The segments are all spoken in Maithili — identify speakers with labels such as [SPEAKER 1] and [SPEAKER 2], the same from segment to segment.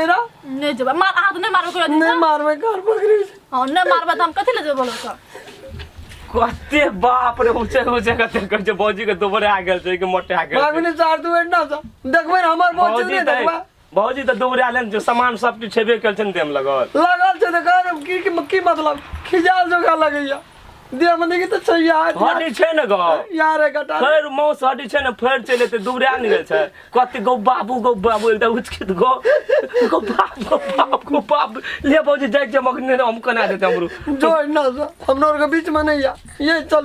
[SPEAKER 1] नैरा।
[SPEAKER 2] नहि जेबै, मार, अहाँ तऽ नहि मारबै कहियो
[SPEAKER 1] नहि मारबै, घर पकड़ै छै।
[SPEAKER 2] हँ, नहि मारबै तऽ हम कथी लए जेबै बोलो तऽ?
[SPEAKER 3] कते बाप रे, ऊँचे ऊँचे कते कहै छै भौजी के दुबरे आ गेल छै कि मोटे आ गेल छै।
[SPEAKER 1] मांगनी चार दू एना से देखबै ने हमर भौजी
[SPEAKER 3] भौजी
[SPEAKER 1] नहि
[SPEAKER 3] तऽ
[SPEAKER 1] देखबै।
[SPEAKER 3] भौजी तऽ दुबरे आयल ने, जो सामान सब किछु छेबे कयल छै ने देह मे लगल।
[SPEAKER 1] लगल छै तऽ घर की की की मतलब खिजाल जोगा लगैया देह मे, देखी तऽ छै यार।
[SPEAKER 3] हड्डी छै ने गौ
[SPEAKER 1] यार कटा
[SPEAKER 3] फेर माउस हड्डी छै ने, फेर चलि एतै। दुबरा नहि गेल छै कते। गौ बाबू, गौ बाबू, एकदम उचकित गौ, गौ बाप, गौ बाप, गौ बाप। ले भौजी, जाइ छियै मखने हम केना देतै हमरो।
[SPEAKER 1] जो एना से हमरो आरके बीच में नहीं आ, ये चल।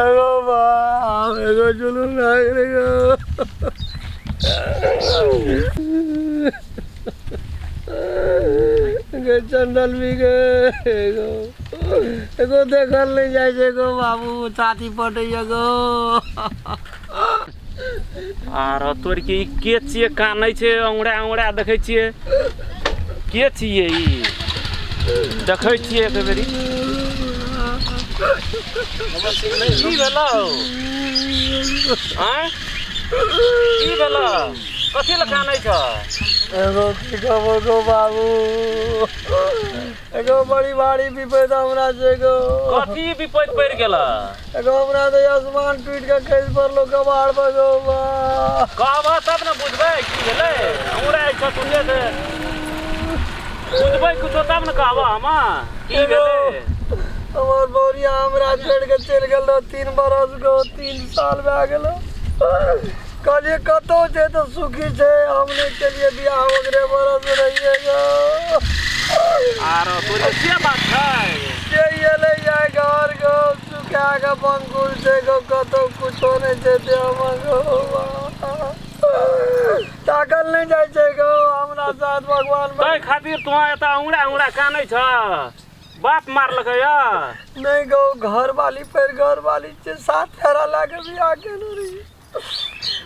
[SPEAKER 1] एगो बाप, एगो जुलूम भए गेलै गो। गे चंदन भी गे, एगो एगो देखल नहि जाइ छै गो बाबू, छाती पटैया गो।
[SPEAKER 4] आर तोर के ई के छियै कानै छै औंगड़ा औंगड़ा? देखै छियै के छियै ई, देखै छियै एक बेरी। की भेलौ? आँय, की भेलौ? कथी लए कानै छ?
[SPEAKER 1] एगो की कहबो गो बाबू, एगो बड़ी भारी विपैत हमरा छै गो।
[SPEAKER 4] कथी विपैत पड़ि गेल?
[SPEAKER 1] एगो हमरा तऽ आसमान टूटि कऽ खसि पड़लो कबाड़ पर गो बा।
[SPEAKER 4] कहबह तब ने बुझबै की भेलै। हमरा छै तुझे से बुझबै कुछो तब ने कहबह हम की भेलै।
[SPEAKER 1] हमर बौरिया हमरा छोड़ि कऽ चलि गेल रहो 3 बरस गो, 3 साल भए गेलो। कहलियै कतहु छै तऽ सुखी छै, हम नहि केलियै बियाह, ओकरे बरस रहियै गो।
[SPEAKER 4] आर तोरे से बात छै
[SPEAKER 1] से एलै जाय घर गो, सुखा कऽ बंकुल छै गो, कतहु कुछो नहि छै देहमे गो, ताकल नहि जाइ छै गो हमरा साथ भगवान।
[SPEAKER 4] तै खातिर तोँ एतऽ औंगड़ा औंगड़ा कानै छ? बाप मारलकै या?
[SPEAKER 1] नहि गो, घर वाली पर घर वाली छै, सात फेरा लए कऽ बियाह केने रहियै।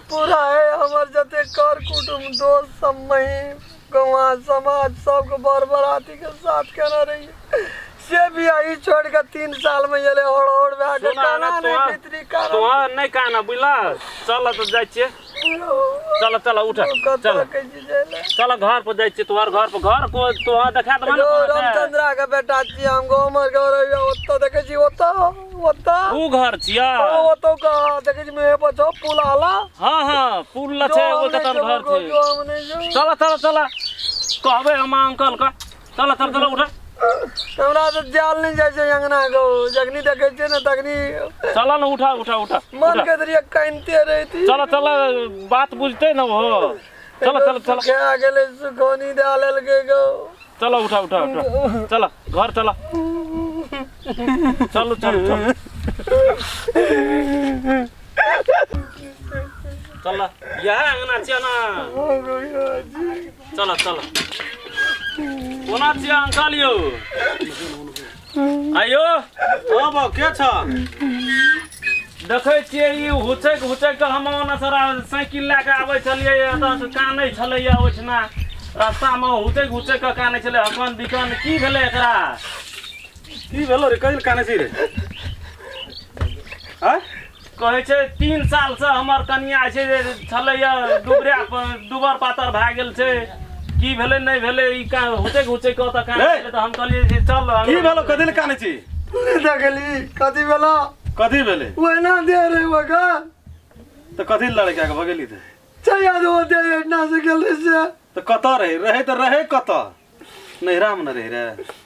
[SPEAKER 1] पूरा है हमर जते कर कुटुम दोस्त सब महीम गौआ समाज सबके बर बराती के साथ केने रहियै, से बियाह ई छोड़ के 3 साल में एलै हड़ हड़ भए के।
[SPEAKER 4] सुना
[SPEAKER 1] काना
[SPEAKER 4] ने
[SPEAKER 1] नहि
[SPEAKER 4] तोहर
[SPEAKER 1] भीतरी काना।
[SPEAKER 4] तोहर नहि काना, बुझलह? चल तऽ जाइ छियै, चल चल, उठ।
[SPEAKER 1] कतऽ
[SPEAKER 4] चल।
[SPEAKER 1] कहै छी जाय?
[SPEAKER 4] चल, घर पर जाइ छियै तोहर, घर पर, घर को तोहर देखा देबह ने
[SPEAKER 1] गो
[SPEAKER 4] कोना छै।
[SPEAKER 1] रामचंद्रा के बेटा छी हम गो, हमर घर होइया ओतऽ, देखै छी ओतऽ ओतऽ।
[SPEAKER 4] ऊ घर छियै?
[SPEAKER 1] ओ ओतऽ का देखै छी मुँहे पर छौ पुल आला।
[SPEAKER 4] हँ हँ, पुल ल
[SPEAKER 1] जो
[SPEAKER 4] छै
[SPEAKER 1] हम
[SPEAKER 4] ओहि
[SPEAKER 1] नहि
[SPEAKER 4] कतन
[SPEAKER 1] जेबो
[SPEAKER 4] घर
[SPEAKER 1] गो,
[SPEAKER 4] छै।
[SPEAKER 1] जो हम नहि जेबो।
[SPEAKER 4] चल चल चल, कहबै हम अंकल के। चल चल चल, उठ।
[SPEAKER 1] हमरा तऽ जाल नहि जाइ छै अंगना गो, जखनी देखै छियै ने तखनी।
[SPEAKER 4] चल ने, उठा उठा उठा।
[SPEAKER 1] मन
[SPEAKER 4] उठा।
[SPEAKER 1] के दरिया कानिते रहिती।
[SPEAKER 4] चल चल, बात बुझतै ने ओहो। चल चल चल।
[SPEAKER 1] सुखा गेलै, सुखौनी दए लेलकै गो।
[SPEAKER 4] चल, उठा उठा उठा, चल घर चल, चलू चलू चल चल। इएह अंगना छियै ने? चल चल। कोना छियै अंकल यौ? आइयो।
[SPEAKER 5] हँ बाउ, के छ?
[SPEAKER 4] देखै छियै ई हुचैक हुचैक कऽ हम ओना सारा साइकिल लए कऽ आबै छलियै, एतऽ से कानै छलैया ओहिठिना रास्तामे, हुचैक हुचैक कऽ कानै छलै हकन बिकन। की भेलै एकरा?
[SPEAKER 5] की भेलो रे? कहिल कानै छी रे? आँय?
[SPEAKER 4] कहै छै 3 सालसँ हमर कनिया छै जे छलैया दुबरा दुबर पातर भए गेल छै। की भेलै नहि भेलै, ई का हुचैक हुचैक कऽ तऽ कानै
[SPEAKER 5] रे!
[SPEAKER 4] छलै, तऽ हम कहलियै जे चल।
[SPEAKER 5] की भेलो? कथी लए कानै छी?
[SPEAKER 1] नहि देखली कथी भेलो?
[SPEAKER 5] कथी भेलै?
[SPEAKER 1] ओहिना दे रे ओकर।
[SPEAKER 5] तऽ कथी लए लड़का के भगेली तऽ?
[SPEAKER 1] छैया दो दे एना से गेल रहे से।
[SPEAKER 5] तऽ कतऽ रहै? रहै तऽ रहै कतऽ? नैहरामे ने रहै रे।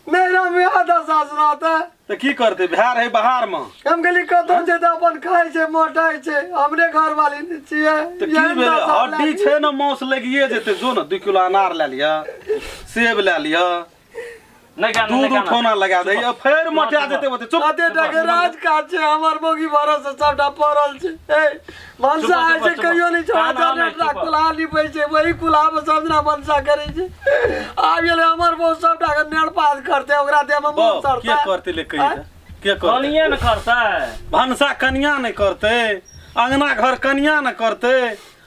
[SPEAKER 1] नैहरा में आधा सास रहता।
[SPEAKER 5] तऽ की करतै? भए रहै बाहरमे।
[SPEAKER 1] हम कहली कतौ छै तऽ अपन खाइ छै, मोटाइ छै, हमरे घर वाली ने छियै।
[SPEAKER 5] तऽ की
[SPEAKER 1] एहन
[SPEAKER 5] भेलै?
[SPEAKER 1] दशा
[SPEAKER 5] हड्डी
[SPEAKER 1] लागि।
[SPEAKER 5] छै ने, मांस लगिए जेतै। जो ने, 2 किलो अनार लए लिअ, सेब लए लिअ,
[SPEAKER 4] नहि कानू,
[SPEAKER 5] दूध
[SPEAKER 4] नहि कानू।
[SPEAKER 5] उठौना लगा दै, फेर मोटा जेतै ओते। चुप।
[SPEAKER 1] अते टाके राज काज छै, हमर मौगी भरोसे सबटा पड़ल छै। ए भनसा
[SPEAKER 4] चुप,
[SPEAKER 1] होइ छै
[SPEAKER 4] चुप,
[SPEAKER 1] कहियो नहि छोड़ा।
[SPEAKER 4] ना, ना,
[SPEAKER 1] जनरेटर
[SPEAKER 4] चुप।
[SPEAKER 1] कुल्हा नीपै छै, वही कुल्हा मे सब दिना भनसा करै छै। आब गेलै हमर बहू सबटा के नेड़ पात करतै, ओकरा देह मे
[SPEAKER 5] बाउ,
[SPEAKER 1] मुँह
[SPEAKER 5] के
[SPEAKER 1] सड़तै।
[SPEAKER 5] करतै ले कही तऽ? के करतै?
[SPEAKER 4] कनिये ने करतै।
[SPEAKER 5] भनसा कनिया नहि करतै, अंगना घर कनिया ने करतै,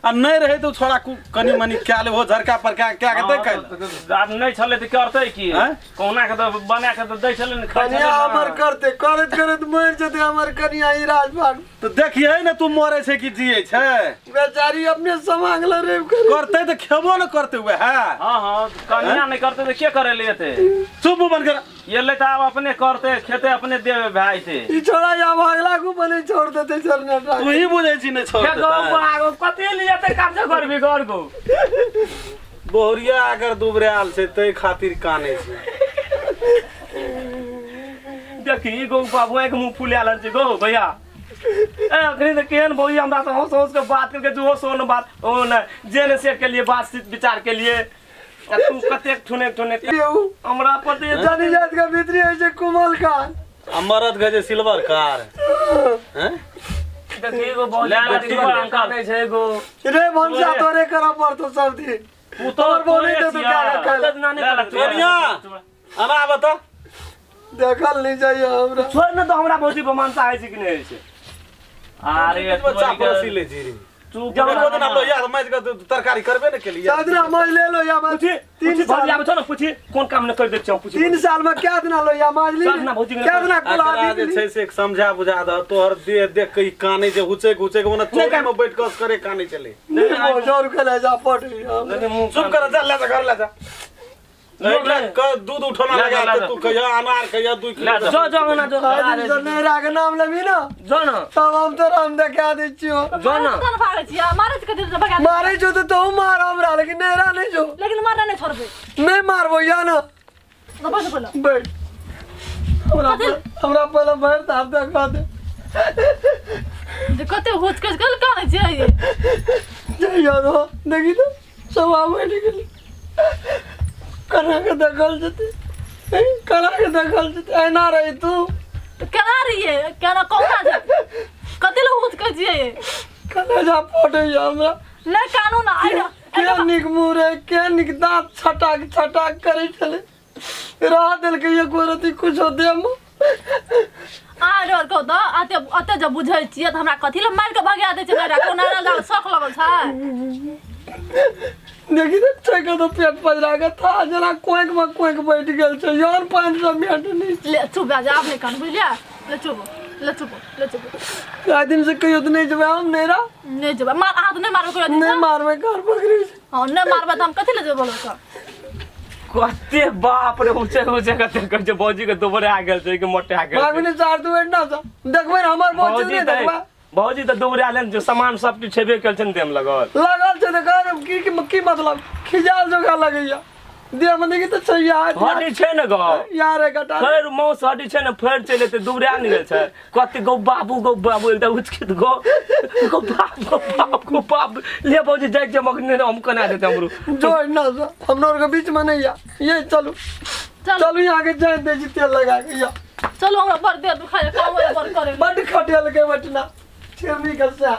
[SPEAKER 5] आ नहि रहै तऽ छोड़ा कनि मनि कए लेबो झरका परका कए के दै खाइ
[SPEAKER 4] आब नहि छलै तऽ करतै की
[SPEAKER 5] आँय?
[SPEAKER 4] कहुना के तऽ बना के तऽ दै छलै ने खाइ
[SPEAKER 1] कनिया
[SPEAKER 4] छलै ने।
[SPEAKER 1] हमर करते करैत करैत मरि जेतै हमर कनिया ई राजभाग
[SPEAKER 5] तऽ देखियै ने तू मरै छै कि जियै छै
[SPEAKER 1] बेचारी अपने समांगल रे करे
[SPEAKER 5] करतै तऽ खेबो ने करतै वएह
[SPEAKER 4] हँ हँ कनिया नहि करतै तऽ के करै ले एतै
[SPEAKER 5] चुप मुँह बंद कर
[SPEAKER 4] एलै तऽ आब अपने करतै खेतै अपने देबै भाय से
[SPEAKER 1] ई छोड़ा या भागला को बने छोड़ देते चलने
[SPEAKER 5] तू ही बुझै छी नहि छोड़
[SPEAKER 3] के गौ
[SPEAKER 5] देतै।
[SPEAKER 3] बागो कते लिए ते काज करबी घर गो
[SPEAKER 5] बहुरिया अगर दुबरायल छै ताहि खातिर कानै छै
[SPEAKER 3] देखी गो बाबू एक मुंह फुलायल छै गो भैया ए अखनी तऽ केहन भौजी हमरा से हंस हंस के बात करके जो सोन बात ओ न जे ने से के लिए बातचीत विचार के लिए आ तू कतेक ठुने ठुने हमरा पति
[SPEAKER 1] जानी जात के भीतरी होइ छै कुमल कान
[SPEAKER 5] आ मरद के जे सिल्वर कार हैं
[SPEAKER 3] देखी गो भौजी
[SPEAKER 4] ले, ले,
[SPEAKER 3] कतेक
[SPEAKER 4] ठीक बा, अंकल।
[SPEAKER 3] कानै छै गो
[SPEAKER 1] रे भनसा तोरे करऽ पड़तो सब दिन
[SPEAKER 4] पुतोह
[SPEAKER 1] तोहर बोली
[SPEAKER 4] तोरे
[SPEAKER 1] दे तू क्या
[SPEAKER 4] छियै।
[SPEAKER 1] खाय ला।
[SPEAKER 3] नानी
[SPEAKER 4] ले, ले,
[SPEAKER 5] कनिया आना आबऽ तऽ
[SPEAKER 1] देखल नहीं चाहिए हमरा
[SPEAKER 3] छोड़ न तो हमरा भौजी पर मानसा होइ छै कि नहि होइ छै
[SPEAKER 4] अरे
[SPEAKER 5] बच्चा
[SPEAKER 4] तोरी के-
[SPEAKER 5] पड़ोसी ले जी रे
[SPEAKER 4] चुप
[SPEAKER 3] जब
[SPEAKER 5] एको दिन हम लोहिया के माजि के तरकारी करबे ने केलियै
[SPEAKER 1] चादरा माज ले लो या माज
[SPEAKER 3] पूछी
[SPEAKER 1] तीन
[SPEAKER 3] पूछी भौजी
[SPEAKER 1] साल
[SPEAKER 3] आबै छौ ने पूछी कोन काम नहि कर दै छियौ पूछी
[SPEAKER 1] 3 साल में क्या दिना लो या माज ली
[SPEAKER 3] सब ना भौजी के
[SPEAKER 1] क्या दिना
[SPEAKER 5] एकरा
[SPEAKER 1] कुल्हा
[SPEAKER 5] जे
[SPEAKER 1] दी
[SPEAKER 5] छै से समझा बुझा दह तोहर देह देख के ई कानै छै हुचैक हुचैक ओना चौकी में बैठ कऽ करे कानै छलै
[SPEAKER 1] नहीं बोझ के ले जा पट
[SPEAKER 5] चुप कर जा ले जा घर ले जा एक लाख के दूध उठौना
[SPEAKER 4] ले जा,
[SPEAKER 5] लगा
[SPEAKER 4] ले
[SPEAKER 5] के
[SPEAKER 4] जा।
[SPEAKER 5] तू कहिया अनार कहिया 2
[SPEAKER 4] ले
[SPEAKER 5] किलो
[SPEAKER 4] जा।
[SPEAKER 3] जो जो ना जो
[SPEAKER 1] दिन से नहीं राग नाम लेबी ना
[SPEAKER 3] जो ना
[SPEAKER 1] तब हम तो राम देखा दै छियो
[SPEAKER 3] जो ना
[SPEAKER 2] कन भागै छियै मारै छी कथी भगा
[SPEAKER 1] मारे जो तो तू मार हमरा लेकिन नहरा नहीं जो
[SPEAKER 2] लेकिन मारना नहीं छोड़बै
[SPEAKER 1] नहीं मारबो या ना
[SPEAKER 2] तो बस बोलो
[SPEAKER 1] बैठ हमरा हमरा पहले भरि धार देखा दे
[SPEAKER 2] जे कते हुच कच कल कानै छियै
[SPEAKER 1] जइया दो देखी तो सब आबै गेलै कना के देखल जेतै कना के देखल जेतै एना रही तू
[SPEAKER 2] तऽ केना रहियै केना कहुना जे कते लोग हुच कच छियै
[SPEAKER 1] कना जा पटैया हमरा
[SPEAKER 2] नहि कानू ना आइ
[SPEAKER 1] के नीक मुँह रहे के नीक दाँत छटाक छटाक करै छलै रह देलकै एको रति कुछो देहमे
[SPEAKER 2] अहाँ रोज कहू तऽ अते अते जब बुझै छियै तऽ हमरा कथी लए मारि कऽ भगा दै छै नैरा कोना जाउ शौक लगल छै
[SPEAKER 1] देखी तऽ छै कतौ पेट पजरा के था जेना कोंक मे कोंक बैठ गेल छै यार पानि सब भेट नहि
[SPEAKER 2] ले चुप भए जा आब नहि कान बुझलियै ले चुप ले चुप ले चुप
[SPEAKER 1] आइ दिन से कहियो तऽ नहि जेबै हम नैरा
[SPEAKER 2] नहि जेबै मार अहाँ तऽ नहि मारबै कहियो
[SPEAKER 1] नहि मारबै कार पकड़ै छै
[SPEAKER 2] हँ नहि मारबै तऽ हम कथी लए जेबै बोलबै तऽ
[SPEAKER 3] कते बाप रे ऊँचे ऊँचे कते कहै छै भौजी के दोबरे आ गेल छै कि मोटे आ गेल छै।
[SPEAKER 1] भागने चार तू बैठना छ देखबै ने हमर भौजी
[SPEAKER 3] भौजी
[SPEAKER 1] नहि
[SPEAKER 3] तऽ
[SPEAKER 1] देखबै
[SPEAKER 3] भौजी तऽ दोबरे आयल ने, जो सामान सब किछु छेबे कयल छै ने देहमे लगल
[SPEAKER 1] लागल छै तऽ कहब की की की मतलब खिजाल जोगा लगैया देह में देखी तऽ छै यार
[SPEAKER 3] हड्डी छै ने गौ
[SPEAKER 1] यार कटा
[SPEAKER 3] फेर मौस हड्डी छै ने फेर चलि एतै दुबरा ने गेल छै कते गौ बाबू गौ बाबू एकटा उचकित गौ गौ बाप गौ बाप गौ बाप ले भौजी जाइ छियै हम अखने हम केना देतै हमरो
[SPEAKER 1] जो ना सा हमरो के बीच में नहीं या ये चलू
[SPEAKER 2] चलू
[SPEAKER 1] चलू यहाँ के जान दे छी तेल लगा के या
[SPEAKER 2] चलू हमरा बड़ देह दुखाय काम बड़ करे
[SPEAKER 1] बड खटेल के बटना छेमी के सा